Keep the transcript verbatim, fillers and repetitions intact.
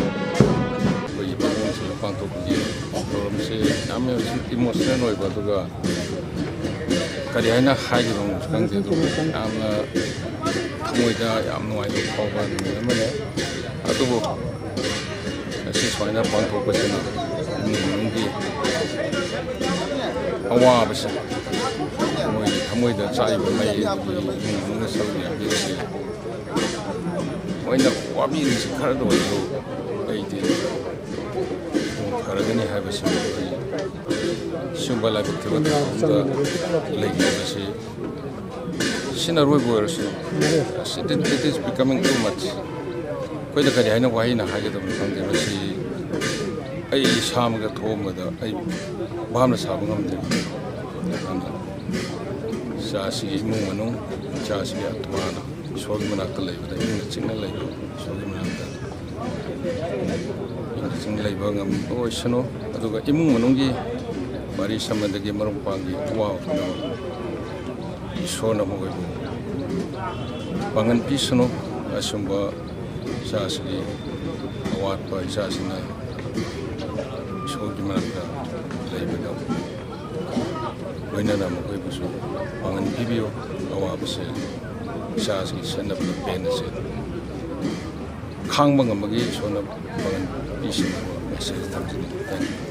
ꯑꯩꯈꯣꯏꯒꯤ ꯕꯥꯃꯣꯟꯁꯤꯡꯅ ꯄꯥꯡꯊꯣꯛꯄꯒꯤ ꯊꯧꯔꯝꯁꯤ ꯌꯥꯝꯅ ꯏꯃꯣꯁꯅꯦꯜ ꯑꯣꯏꯕ, ꯑꯗꯨꯒ ꯀꯔꯤ ꯍꯥꯏꯅ ꯍꯥꯏꯒꯗꯕꯅꯣ ꯈꯪꯗꯦ, ꯑꯗꯨꯕꯨ ꯌꯥꯝꯅ ꯊꯃꯣꯏꯗ ꯌꯥꯝ ꯅꯨꯡꯉꯥꯏꯕ ꯐꯥꯎꯕ ꯅꯨꯃꯤꯠ ꯑꯃꯅꯤ꯫ ꯑꯗꯨꯕꯨ ꯉꯁꯤ ꯁꯨꯃꯥꯏꯅ ꯄꯥꯡꯊꯣꯛꯄꯁꯤꯅ ꯏꯃꯨꯡ ꯃꯅꯨꯡꯒꯤ ꯑꯋꯥꯕꯁꯦ, ꯃꯣꯏꯒꯤ ꯊꯃꯣꯏꯗ ꯆꯥꯛꯏꯕ ꯃꯩ ꯑꯗꯨꯒꯤ ꯏꯃꯨꯡ ꯃꯅꯨꯡꯅ ꯁꯔꯨꯛ ꯌꯥꯕꯤꯔꯤꯁꯦ, ꯃꯣꯏꯅ ꯋꯥꯕꯤꯔꯤꯁꯤ ꯈꯔꯗ ꯑꯣꯏꯔꯁꯨ ꯑꯩꯗꯤ ꯐꯔꯒꯅꯤ ꯍꯥꯏꯕꯁꯤ ꯑꯩꯈꯣꯏ ꯁꯤꯒꯨꯝꯕ ꯂꯥꯏꯕꯛ ꯊꯤꯕ ꯊꯧꯗꯣꯛ ꯑꯃꯗ ꯂꯩꯈꯤꯕꯁꯤ ꯁꯤꯅ ꯑꯔꯣꯏꯕ ꯑꯣꯏꯔꯁꯨ, it is, it is becoming too much꯫ ꯑꯩꯈꯣꯏꯗ ꯀꯔꯤ ꯍꯥꯏꯅ ꯋꯥꯍꯩꯅ ꯍꯥꯏꯒꯗꯕꯅꯣ ꯈꯪꯗꯦ꯫ ꯃꯁꯤ ꯑꯩ ꯏꯁꯥꯃꯛꯇ ꯊꯣꯛꯑꯝꯕꯗ ꯑꯩ ꯚꯥꯞꯅ ꯁꯥꯕ ꯉꯝꯗꯦ꯫ ꯑꯗꯨꯅ ꯏꯆꯥꯁꯤꯒꯤ ꯏꯃꯨꯡ ꯃꯅꯨꯡ, ꯏꯆꯥꯁꯤꯒꯤ ꯑꯥꯇꯃꯥꯅ ꯏꯁꯣꯔꯒꯤ ꯃꯅꯥꯛꯇ ꯂꯩꯕꯗ, ꯏꯪꯅ ꯆꯤꯛꯅ ꯂꯩꯕ ꯏꯁꯣꯔꯒꯤ ꯃꯅꯥꯛꯇ ꯏꯪꯅ ꯆꯤꯛꯅ ꯂꯩꯕ ꯉꯝꯕ ꯑꯣꯏꯁꯅꯨ꯫ ꯑꯗꯨꯒ ꯏꯃꯨꯡ ꯃꯅꯨꯡꯒꯤ ꯃꯔꯤ ꯁꯝꯅꯗꯒꯤ ꯃꯔꯨꯞ ꯃꯄꯥꯡꯒꯤ ꯑꯋꯥꯕ ꯄꯨꯝꯅꯃꯛ ꯏꯁꯣꯔꯅ ꯃꯈꯣꯏꯕꯨ ꯄꯥꯡꯒꯟ ꯄꯤꯁꯅꯨ꯫ ꯑꯁꯨꯝꯕ ꯏꯆꯥꯁꯤꯒꯤ ꯑꯋꯥꯠꯄ ꯏꯆꯥꯁꯤꯅ ꯏꯁꯣꯔꯒꯤ ꯃꯅꯥꯛꯇ ꯂꯩꯕꯗ ꯂꯣꯏꯅꯅ ꯃꯈꯣꯏꯕꯨꯁꯨ ꯄꯥꯡꯒꯟ ꯄꯤꯕꯤꯌꯨ꯫ ꯑꯋꯥꯕꯁꯦ ꯏꯆꯥꯁꯤꯒꯤ ꯁꯦꯠꯅꯕ ꯄꯦꯟ ꯑꯁꯦ ꯈꯥꯡꯕ ꯉꯝꯕꯒꯤ ꯏꯁꯣꯔꯅ ꯄꯥꯡꯒꯟ ꯄꯤꯁꯅꯨ꯫ Message ꯊꯝꯖꯅꯤꯡꯏ꯫ Thank you꯫